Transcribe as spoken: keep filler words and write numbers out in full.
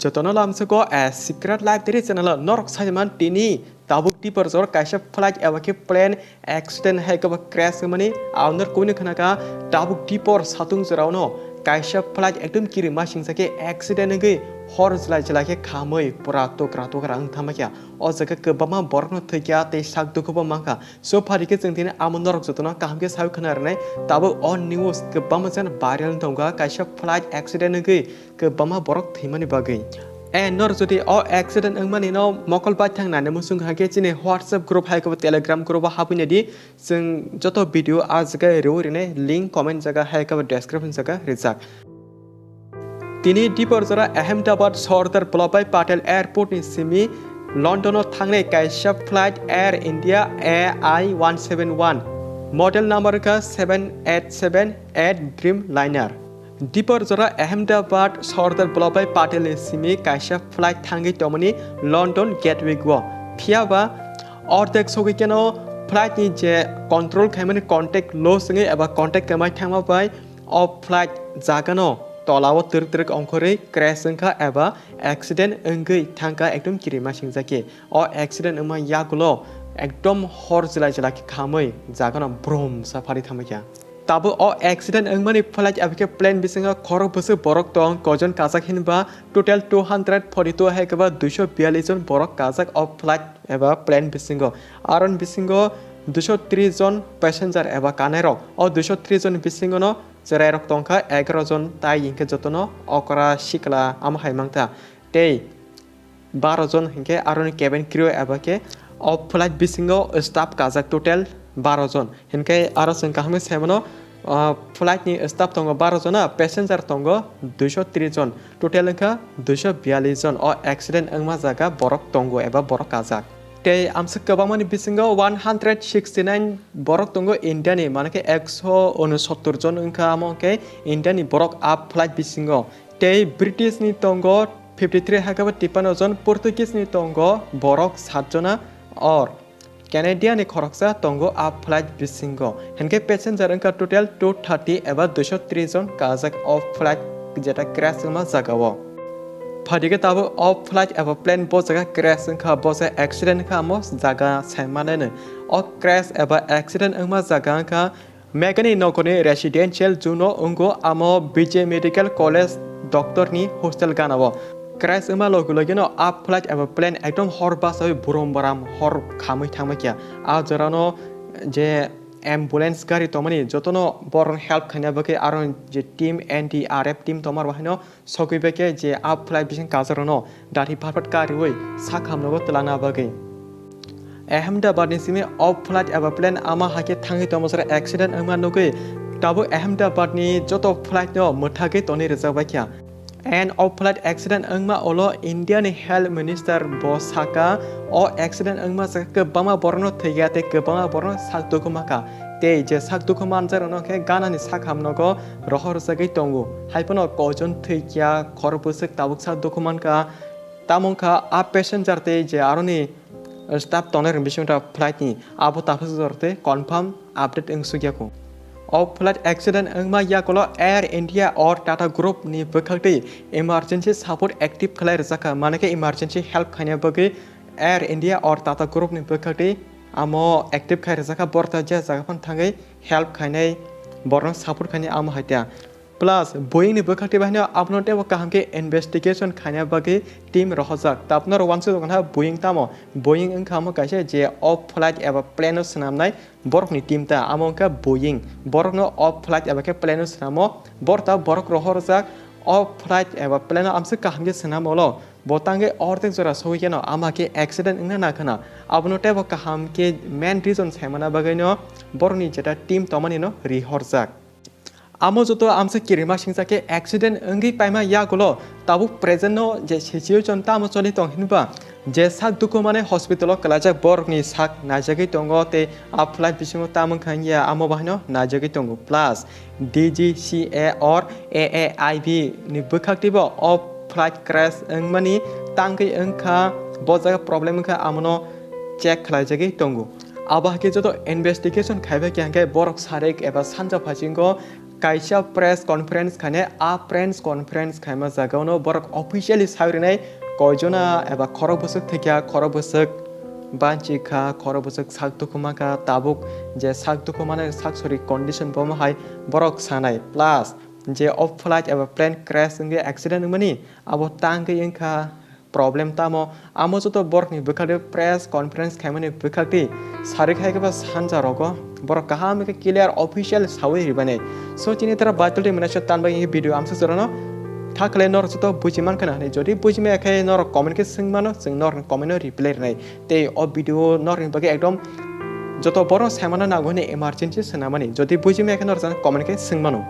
Jotono lamsoko a secret library channel o norok saiman tini tabuk Dipor jora kaisa flight eba khe plane accident hai khe bo crash wngmani. Ang norok kunu khna kha tabuk Dipor satung jora ono kaisa flight ekdom kiri masingsa khe accident wngwi hor jela jela khe khamwi pura tukra tukra wng thamakya. O jaga kwbangma borokno thwikya tei sak dukhubo mankha. So phari khe chwng tini amo norok jotono kaham khe sawi khna rwnai. Tabuk o news kwbangma jan viral wng tongkha kaisa flight accident wngwi kwbangma borok thwimani bagwi. E nor jodi o accident wngmani no mokol baithang nani muchung kha khe chini WhatsApp group hai khe bo Telegram group o habwi nai di. Chwng joto video a jaga rwi rwnai link comment jaga hai khe bo description jaga rijak. Tini Dipor jora Ahmedabad Sardar Vallabhbhai Patel Airport ni simi London o thangnai kaisa flight Air India A I one seven one, model number kha seven eight seven eight Dreamliner. Dipor jora Ahmedabad Sardar Vallabhbhai Patel ni simi kaisa flight thangwi tongmani London Gatwick o. Phiya ba ordek sogwi keno flight ni je control khaimani contact loss wngwi eba contact kwmai thangma bai o flight jagano tolao twrwk twrwk ongkhorwi crash wngkha eba accident wngwi thangkha, ekdom kiri masingjakhe. O accident wngma yagulo ekdom hor jela jela khe khamwi jagano brum sa phari thamakya. Tabuk o accident wngmani flight abo khe plane bisingo khorok bwswk borok tong, koijon kajak hinba total two hundred forty two hai khe ba duiso biyallis jon borok kajak o flight eba plane bisingo. Aroni bisingo duiso tris jon passenger eba kanairok. O duiso tris jon bisingono chwrairok tongkha egaroh jon, tai hinkhe jotono okra sikla amo hai mangkha. Tei baroh jon hinkhe aroni cabin crew eba khe o flight bisingo staff kajak total baroh jon. Hinkhe aro chwng kaham khe saimano, ah, flight ni staff tongo baroh jona, passenger tongo duiso tris jon, total wngkha duiso biyallis jon. O accident wngma jaga borok tongo eba borok kajak. Tei amswk kwbangmani bisingo one hundred sixty nine borok tongo India ni, manakhe ekso unsottor jon wngkha, amo khe India ni borok a flight bisingo. Tei British ni tongo fifty three, hakhe bo tipano jon, Portuguese ni tongo borok sat jona, or Canada ni khoroksa tongo a flight bisingo. Hinkhe passenger wngkha total two thirty eba duiso tris jon kajak o flight jeta crash wngma jagao. Phaidi khe tabuk o flight eba plane bo jaga crash wngkha, bo se accident wngkha, amo jaga saimaneno. O crash eba accident wngma jaga wngkha Megani nokoni residential zone o wngo, amo B J Medical College doctor ni hostel gana o. Crash wngma logi logi no a flight eba plane ekdom hor basawi burom boram hor khamwi thangma kya. A jora no je ambulance gari tongmani jotono borok help khaina bagwi aro je team N D R F team tongmar bahai no sogwi bai khe je a flight bising kajak rok no dati phat phat kariwi sak hamnogo twlana bagwi. Ahmedabad ni simi o flight eba plane ama hai khe thangwi tongma jora accident wngma nugwi tabuk Ahmedabad ni joto flight no mwthagwi tonwi rijak bai kha. And o flight accident wngma ulo India ni health minister bo saka o accident wngma jora kwbangma borok no thwikha tei kwbangma borok no sak dukhu mankha. Tei je sak dukhu manjak rok no khe gana ni sak hamnogo rohor jagwi tongo. Hai phano koijon thwikya, khorok bwswk tabuk sak dukhu mankha. Tamo wngkha a passenger tei je aroni staff tongnai rok bising ta flight ni abo taphasok jora tei confirm update wng sukya kho. O flight accident wngma yakulo Air India or Tata Group ni bwkhak tei emergency support active khlai rwjak kha, mane khe emergency help khaina bagwi Air India or Tata Group ni bwkhak tei amo active khai rwjak kha, borok ta je jaga phano thangwi help khainai, borokno support khainai amo hai ta. Plus, Boeing ni bwkhak tei bahino abono teibo kaham khe investigation khaina bagwi team rohorjak. Tabukno rw wansuk tongkha Boeing tamo? Boeing wngkha omo kaisa je o flight eba plane no swnamnai borokni team ta, amo wngkha Boeing. Borokno o flight eba khe plane no swnamo, borok ta borok rohorjak. O flight eba plane no amswk kaham khe swnam olo, bo tangwi ordek jora sogwi kheno ama khe accident wngna nangkhwna. Abono teibo kaham khe main reason saimana bagwino borokni jeta team tongmani no rihorjak. Amo joto amsa kirima singsa khe accident wngwi paima yagulo tabuk present no je situation tamo choli tong hinba je sak dukhu mane hospital o kwlaijak borokni sak naijagwi tongo tei a flight bisingo tamo wngkha hinya amo bahaino naijagwi tongo. Plus D G C A or A A I B ni bwkhak teibo o flight crash wngmani tangwi wngkha, bo jaga problem wngkha, amono check khlaijagwi tongo. Abo hai khe joto investigation khaibai khe hwnkhe borok sarik eba sanja phasingo Kaisa press conference khainai, a press conference khaima jagao no borok officially sai rinai, koijona eba khorok bwswk thwikha, khorok bwswk banchi kha, khorok bwswk sak dukhu mankha, tabuk je sak dukhu mane sak sori condition bomo hai borok sanai, plus je o flight eba plane crash wngwi accident wngmani abo tangwi wngkha. Problem tamo, amo joto borokni bwkhakdi press conference khaimani bwkhakdi sari khai khe ba sanja rogo borok kaham khe clear official sawi ribani. So chini tara Baitul Twi Manaisa tanbai video amsa jorano. Thakhwlai norok joto buji mankha na hinwi, jodi buji maya khe norok comment khe swng mano, chwng norokni comment no reply rinai. Tei o video norokni bagwi ekdom joto borok saimano nango hinwi emergency swnamani, jodi buji maya khe norok jani comment khe swng mano.